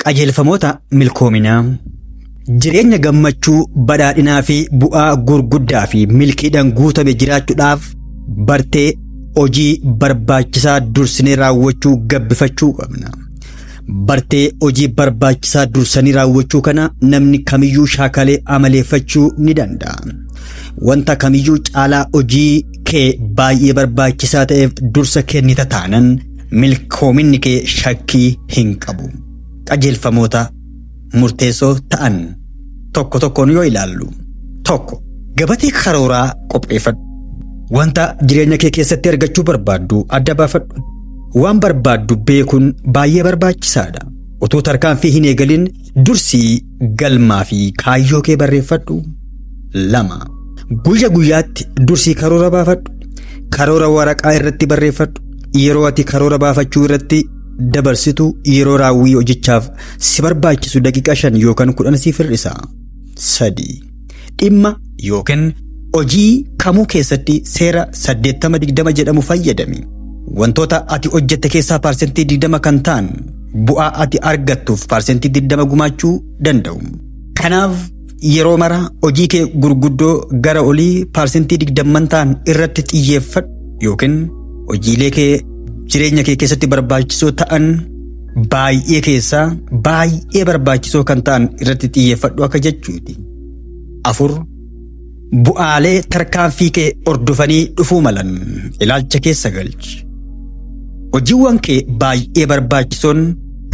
Qajeelfamoota milkoominaa. Jireenya gammachuu, badhaadhinaa fi bu'aa gurguddaa fi milkiidhaan guutame jiraachuudhaaf bartee hojii barbaachisaa dursinee raawwachuu gabbifachuu qabna. Bartee hojii barbaachisaa dursanii raawwachuu kana namni kamiyyuu shaakalee amaleeffachuu ni danda'a. Wanta kamiyyuu caalaa hojii kee baay'ee barbaachisaa ta'eef dursa kennita taanan milkoominni kee shakkii hin qabu. Qajeelfamoota murteessoo ta'an tokko tokkoon yoo ilaallu. 1. Gabatee karooraa qopheeffadhu. Wanta jireenya kee keessatti argachuu barbaaddu adda baafadhu. Waan barbaaddu beekuun baay'ee barbaachisaadha. Utuu tarkaanfii hin eegalin dursii galmaa fi kaayyoo kee barreeffadhu. 2. Guyya guyyaatti dursii karoora baafadhu. Karoora waraqaa irratti barreeffadhu. Yeroo ati karoora baafachuu irratti dabarsitu yeroo raawwii hojichaaf si barbaachisu daqiiqaa 5 yookaan 10 siif hir'isa. 3. Dhimma yookiin hojii kamuu keessatti seera 80-20 jedhamu fayyadami. Wantoota ati hojjette keessaa paarsentii 20 kan ta'an bu'aa ati argattuuf paarsentii 20 gumaachuu danda'u. Kanaaf yeroo mara hojii kee gurguddoo gara olii paarsentii 20 ta'an irratti xiyyeeffadhu yookiin hojiilee kee jireenya kee keessatti barbaachisoo ta'an baay'ee keessaa baay'ee barbaachisoo kan ta'an irratti xiyyeeffadhu akka jechuuti. 4. Bu'aalee tarkaanfii kee hordofanii dhufuu malan ilaalcha keessa galchi. Hojiiwwan kee baay'ee barbaachisoon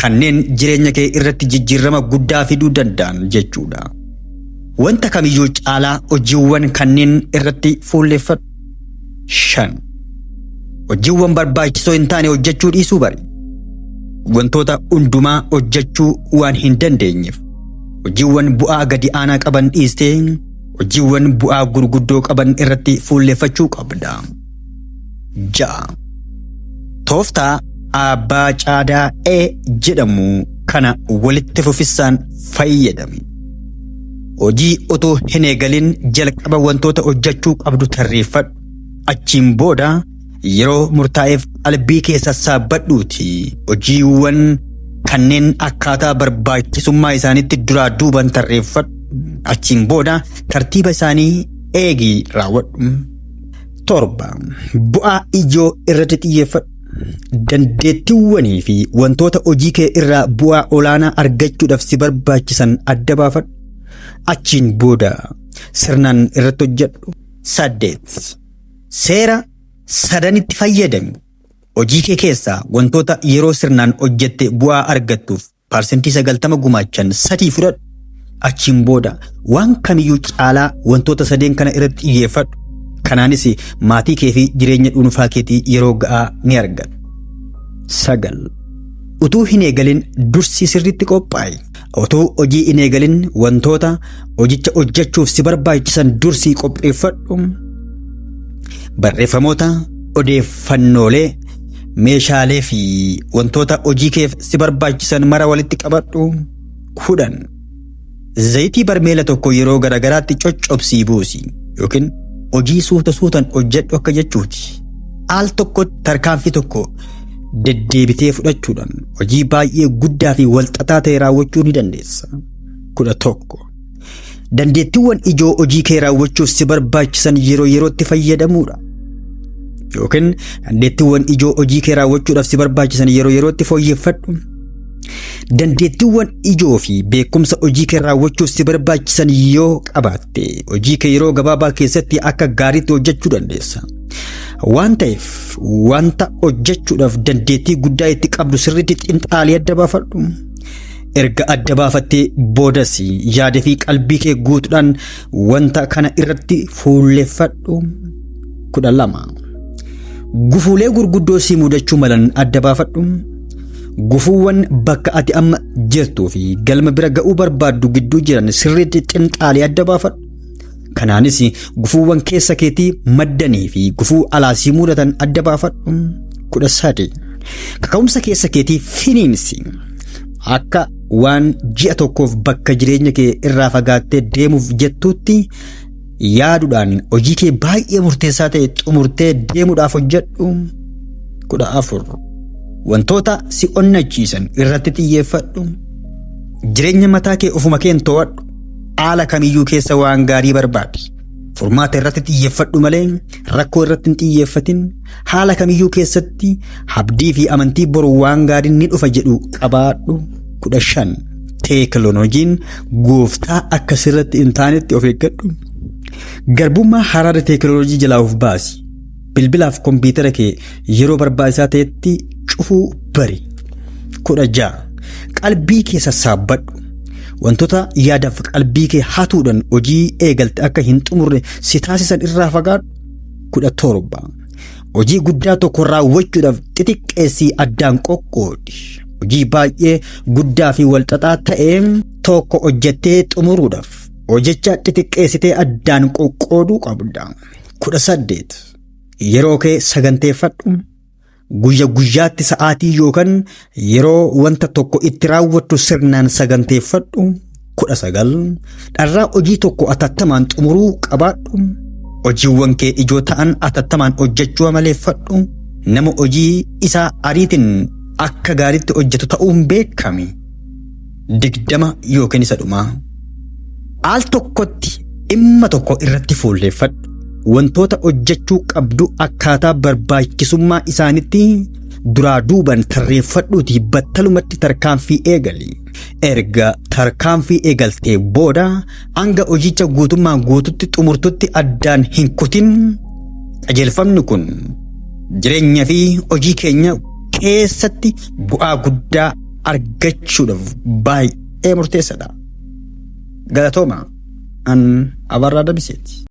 kanneen jireenya kee irratti jijjiirama guddaa fiduu danda'an jechuudha. Wanta kamiyyuu caalaa hojiiwwan kanneen irratti fuulleffadhu. 5. Hojiiwwan barbaachisoo hin taane hojjechuu dhiisuu bari. Wantoota hundumaa hojjechuu waan hin dandeenyeef hojiiwwan bu'aa gadi aanaa qaban dhiistee hojiiwwan bu'aa gurguddoo qaban irratti fuulleffachuu qabda. 6. Tooftaa abbaa caadaa E jedhamu kana walitti fufissaan fayyadami. Hojii otoo hin eegalin jalqaba wantoota hojjechuu qabdu tarreeffadhu. Achiin booda yeroo murtaa'eef qalbii kee sassaabbadhuuti hojiiwwan kanneen akkaataa barbaachisummaa isaaniitti duraa duuban tarreeffadhu. Achiin booda tartiiba isaanii eegi raawwadhu. 7. Bu'aa ijoo irratti xiyyeeffadhu. Dandeettiiwwanii fi wantoota hojii kee irraa bu'aa olaanaa argachuudhaaf si barbaachisan adda baafadhu. Achiin booda sirnaan irratti hojjedhu. 8. Seera sadanitti fayyadami. Hojii kee keessaa wantoota yeroo sirnaan hojjette bu'aa argattuuf paarsentii 90 gumaachan sadii fudhadhu. Achiin booda waan kamiyyuu caalaa wantoota sadeen kana irratti xiyyeeffadhu. Kanaanis maatii kee fi jireenya dhuunfaa keetii yeroo ga'aa ni argatta. 9. Utuu hin eegalin dursi sirriitti qophaa'i. Utuu hojii hin eegalin wantoota hojicha hojjechuuf si barbaachisan dursii qopheeffadhu. Barreeffamoota, odeeffannoolee, meeshaalee fi wantoota hojii keef si barbaachisan mara walitti qabadhu. 10. Zayitii barmeela tokko yeroo garagaraatti coccobsii buusi yookiin hojii suuta suutan hojjedhu akka jechuuti. Al tokkotti tarkaanfii tokko deddeebitee fudhachuudhaan hojii baay'ee guddaa fi walxaxaa ta'e raawwachuu ni dandeessa. 11. Dandeettiiwwan ijoo hojii kee raawwachuuf si barbaachisan yeroo yerootti fayyadamuudha. Yookiin dandeettiiwwan ijoo hojii kee raawwachuudhaaf si barbaachisan yeroo yerootti fooyyeffadhu. Dandeettiiwwan ijoo fi beekumsa hojii kee raawwachuuf si barbaachisan yoo qabaatte hojii kee yeroo gabaabaa keessatti akka gaariitti hojjechuu dandeessa. Waan ta'eef wanta hojjechuudhaaf dandeettii guddaa itti qabdu sirriitti xinxaalii adda baafadhu. Erga adda baafattee boodas yaada fi qalbii kee guutuudhaan wanta kana irratti fuulleffadhu. 12. Gufuulee gurguddoo si mudachuu malan adda baafadhu. Gufuuwwan bakka ati amma jirtuu fi galma bira ga'uu barbaaddu gidduu jiran sirriitti xinxaalii adda baafadhu. Kanaanis gufuuwwan keessa keetii maddanii fi gufuu alaa si mudatan adda baafadhu. 13. Kaka'umsa keessa keetii finiinsi. Akka waan ji'a tokkoof bakka jireenya kee irraa fagaattee deemuuf jettuutti yaaduudhaan hojii kee baay'ee murteessaa ta'e xumurtee deemuudhaaf hojjedhu. 14. Wantoota si onnachiisan irratti xiyyeeffadhu. Jireenya mataa kee ofuma keen to'adhu. Haala kamiyyuu keessa waan gaarii barbaadi. Furmaata irratti xiyyeeffadhu malee rakkoo irratti hin xiyyeeffatin. Haala kamiyyuu keessatti abdii fi amantii boru waan gaariin ni dhufa jedhu qabaadhu. 15. Teekinooloojiin gooftaa akka sirratti hin taanetti of eeggadhu. Garbummaa haraara teekinooloojii jalaa of baasi. Bilbilaaf kompiitara kee yeroo barbaachisaa ta'etti cufuu bari. 16. Qalbii kee sassaabbadhu. Wantoota yaadaaf qalbii kee hatuudhaan hojii eegalte akka hin xumurre si taasisan irraa fagaadhu. 17. Hojii guddaa tokko raawwachuudhaaf xixiqqeessii addaan qoqqoodi. Hojii baay'ee guddaa fi walxaxaa ta'e tokko hojjettee xumuruudhaaf hojicha xixiqqeessitee addaan qoqqooduu qabda. 18. Yeroo kee saganteeffadhu. Guyya guyyaatti sa'aatii yookaan yeroo wanta tokko itti raawwattu sirnaan saganteeffadhu. 19. Dharraa hojii tokko atattamaan xumuruu qabaadhu. Hojiiwwan kee ijoo ta'an atattamaan hojjechuu amaleeffadhu. Nama hojii isaa ariitiin akka gaariitti hojjetu ta'uun beekami. 20 yookiin isa dhumaa. Al tokkotti dhimma tokko irratti fuulleeffadhu. Wantoota hojjechuu qabdu akkaataa barbaachisummaa isaanitti duraa duuban tarreeffadhuutii battalumatti tarkaanfii eegali. Erga tarkaanfii eegaltee booda hanga hojicha guutummaa guututti xumurtutti addaan hin kutin. Qajeelfamni kun jireenya fi hojii keenya keessatti bu'aa guddaa argachuudhaaf baay'ee murteessaadha. Galatooma. An Abarraa Dabiseeti.